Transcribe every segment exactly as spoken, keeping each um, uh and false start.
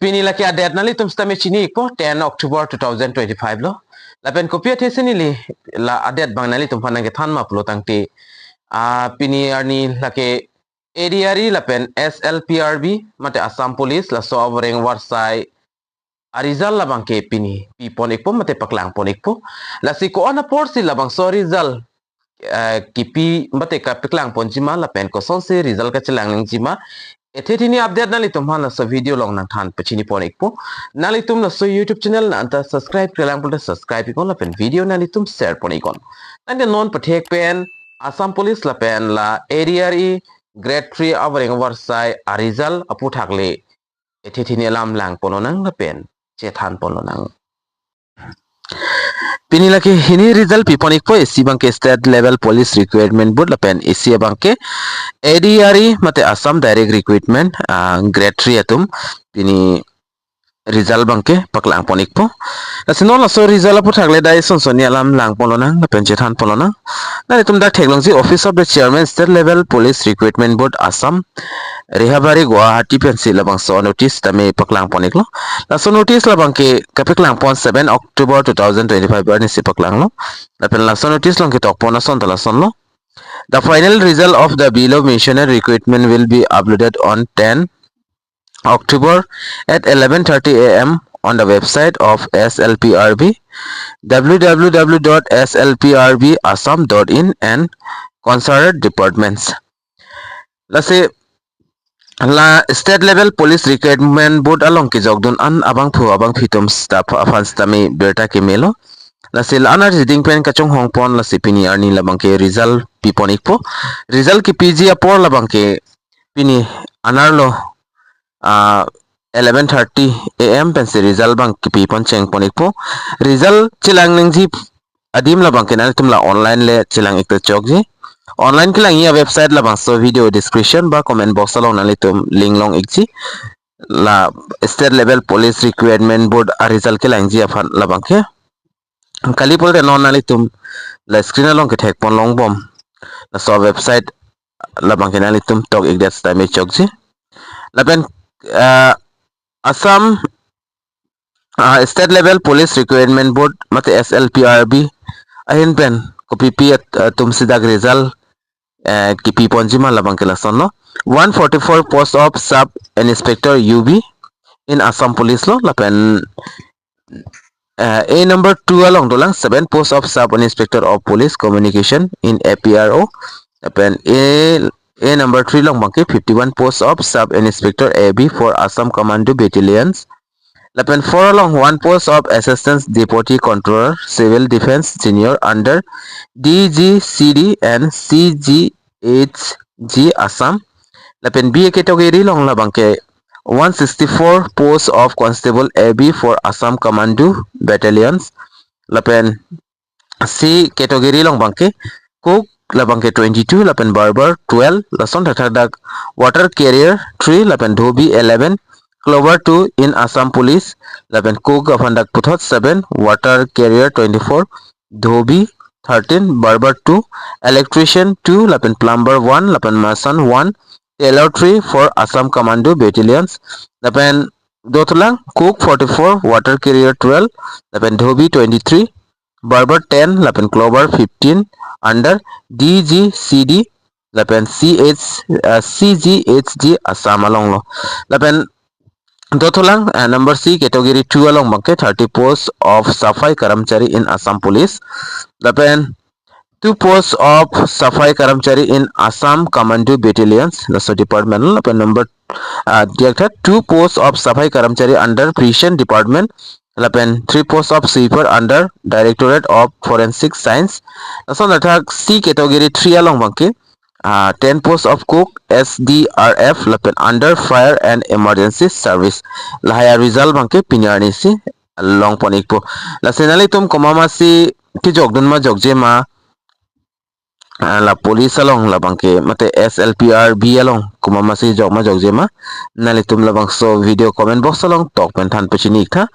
Pini lake a-date nanglitum sitame chini-ikpo, ten October two thousand twenty-five lo. Lapen kopi athe si neli la a-date abang nanglitum aphan nangkethan ma pulo tangte, ah, pini arni lake A D R E lapen S L P R B mate Assam Police laso avoreng avarsai a-result labangke pini pipon-ikpo mate paklangpon-ikpo. Lasi ko-an apor si labangso result, eh, kipi mate kapaklangponji ma lapen kosonsi result kachelang nangjima, ethe thini update nanglitum aphan laso video along nangthan pachinipon-ikpo. Nanglitum laso YouTube channel nang anta subscribe-kre lang pulote subscribe-iknon lapen video nanglitum share-pon-iknon. Tangte non pathek pen Assam Police lapen la A D R E Grade three avoreng avarsai a-result aphuthak le ethe thini alam langponlonang lapen chethanponlonang. Pini lake hini result pipon-ikpo, isi abangke State Level Police Recruitment Board lapen isi abangke A D R E mate Assam Direct Recruitment, ah, Grade three atum pini result abangke paklangpon-ikpo. Lasi non laso result aphuthak le dai son sonni alam langponlonang lapen chethanponlonang. Nanglitum dak theklongji Office of the Chairman, State Level Police Recruitment Board, Assam, Rehabari, Guwahati pensi labangso notice tame paklangpon-iklo. Laso notice labangke kapaklangpon seven October two thousand twenty-five arni si paklanglo. Lapen laso notice along ketokpon ason ta lasonlo. The final result of the below mentioned recruitment will be uploaded on ten October at eleven thirty A M on the website of S L P R B, W W W dot S L P R B Assam dot in and concerned departments. Lasi la State Level Police Recruitment Board along kejokdun an abangphu abangphi atum staff aphan sitame birta kemelo. Lasi la-an arjiding pen kachonghongpon, lasi pini arni labangke result pipon-ikpo. Result kipiji apor labangke pini anerlo, ah, eleven thirty A M pensi result abang kipipon chengpon-ikpo. Result chelang nangji adim labangke nanglitum la online le chelang-ik ta chokji. Online kelangji a-website labangso video description ba comment box along nanglitum link long-ikji. La State Level Police Recruitment Board a-result kelangji aphan labangke. Kali pulote non nanglitum la screen along kethekponlongbom laso website labangke nanglitum tok-ikdet sitame chokji. Lapen, ah, Assam, ah, State Level Police Recruitment Board mate S L P R B ahin pen kopipi at-, atumsi dak result, eh, kipiponji ma labangke lasonlo. One forty-four post of Sub Inspector U B in Assam Police lo, lapen, eh, A number two along dolang seven post of Sub Inspector of Police Communication in A P R O. Lapen A, A number three along abangke fifty-one post of Sub Inspector A B for Assam Commando Battalions. Lapen four along one post of Assistant Deputy Controller Civil Defence Junior under D G C D and C G H G Assam. Lapen B category along labangke one sixty-four post of Constable A B for Assam Commando Battalions. Lapen C category along abangke cook labangke twenty-two, lapen barber twelve, lason thakthak dak water carrier three, lapen dhobi eleven, clover two in Assam Police, lapen cook aphan dak puthot seven, water carrier twenty-four, dhobi thirteen, barber two, electrician two, lapen plumber one, lapen mason one, tailor three for Assam Commando Battalions, lapen dothulang cook forty-four, water carrier twelve, lapen dhobi twenty-three, barber ten, lapen clover fifteen under D G C D, lapen C H, uh, C G H G Assam alonglo. Lapen dothulang, uh, number C category two along abangke thirty posts of Safai Karamchari in Assam Police. Lapen two posts of Safai Karamchari in Assam Commando Battalions, laso department lo. Lapen number, uh, diak tha two posts of Safai Karamchari under Prison Department, lapen three posts of sweeper under Directorate of Forensic Science. Lason athak C category three along abangke, ah, ten posts of cook, S D R F, lapen under Fire and Emergency Service. Lahai a-result abangke pini arni si longpon-ikpo. Lasi nanglitum komat masi kejokdun ma jokje ma, ah, la police along labangke mate S L P R B along komat masi jok ma jokje ma, nanglitum labangso video comment box along tok pen than pachini-ik tha.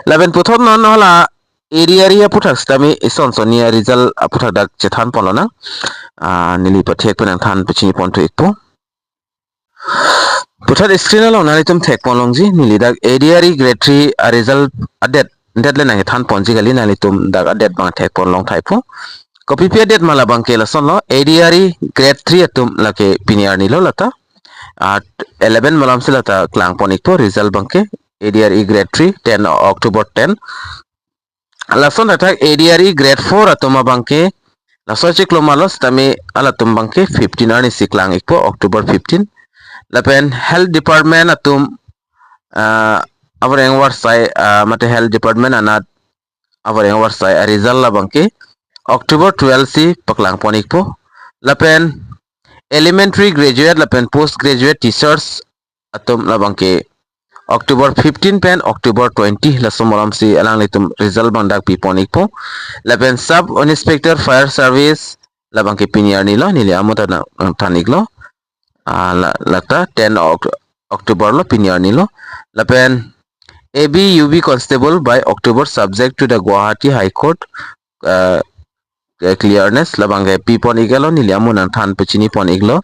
Lapen puthot non hala A D R E aphuthak sitame ison sonni a-result aphuthak dak chethanponlonang. Ah, neli pathek pen nangthan pachiniponthu-ikpo. Puthot screen along nanglitum thekpon longji, neli dak A D R E grade three a result a-date, date le nangthan ponji kali, nanglitum dak a-date abang thekpon long thaipo. Kopipi a-date ma labangke lasonlo, A D R E grade three atum lake pini arni lo lata. Ah, eleven malom si lata klang pon ikpo result abangke, A D R E grade three, ten October ten. Lason athak A D R E grade four atum abangke, laso chiklo ma lo sitame halatum abangke fifteen arni si klang ikpo, October fifteen. Lapen health department atum, ah, avoreng avarsai, ah, mate health department anat avoreng avarsai a result labangke October twelve si paklang pon ikpo. Lapen elementary graduate lapen post graduate teachers atum labangke October fifteen pen October twenty, laso malom si alanglitum result abang dak pi pon ikpo. Lapen sub inspector fire service labangke pini arni lo, neli amo ta nang, nangthan iklo. Ah, la, lata ten Oct-, October lo, pini arni lo. Lapen A B U B constable by October subject to the Guwahati High Court, ah, eh, clearance labangke pi pon iklo, neli amo nangthan pachini pon iklo.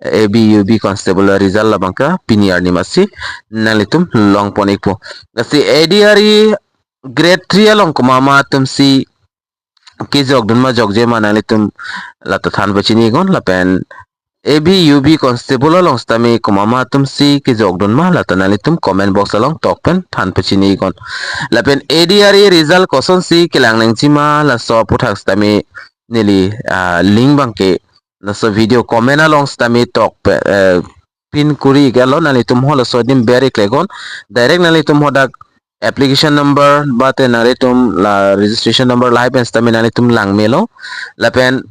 A B U B constable result labangke pini arni masi nanglitum long pon ikpo. Lasi A D R E grade three along komat ma atum si kejok dun ma jokje ma nanglitum lata than pachini iknon, lapen A B U B constable along sitame komat ma atum si kejok dun ma lata nanglitum comment box along tok pen than pachini iknon. Lapen A D R E result koson si kelang nangji ma laso aphuthak sitame neli, ah, link abangke laso video comment along sitame tok pe, eh, pin kori iklo, nanglitum ho laso adim ber ikle iknon, direct nanglitum ho dak application number mate nanglitum la registration number lahai pen sitame nanglitum lang melo. Lapen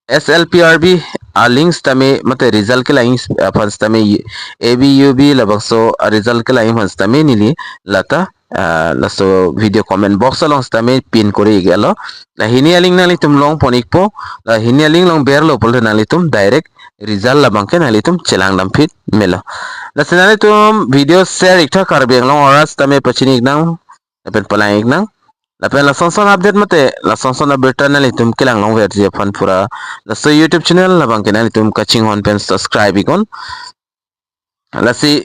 S L P R B a link sitame mate result kelang aphan sitame A B U B labangso a result kelang aphan sitame neli lata, ah, laso video comment box along sitame pin kori iklo. La hini a link nanglitum long pon ikpo, la hini a link long berlo pulote nanglitum direct result labangke nanglitum chelang dam phit melo. Lasi nanglitum video share iktha, Karbi Anglong arat sitame pachini iknang lapen palang iknang. Lapen lason son update mate lason son abirta nanglitum kelang longverji aphan pura laso YouTube channel labangke nanglitum kachinghon pen subscribe iknon. Lasi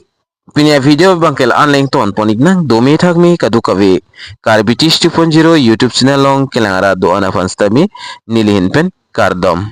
pini a video abangke la-an le ington pon iknang, dome thakme kadokave Karbi Tish two point zero YouTube channel along kelang arat do-an aphan sitame neli ahin pen kardom.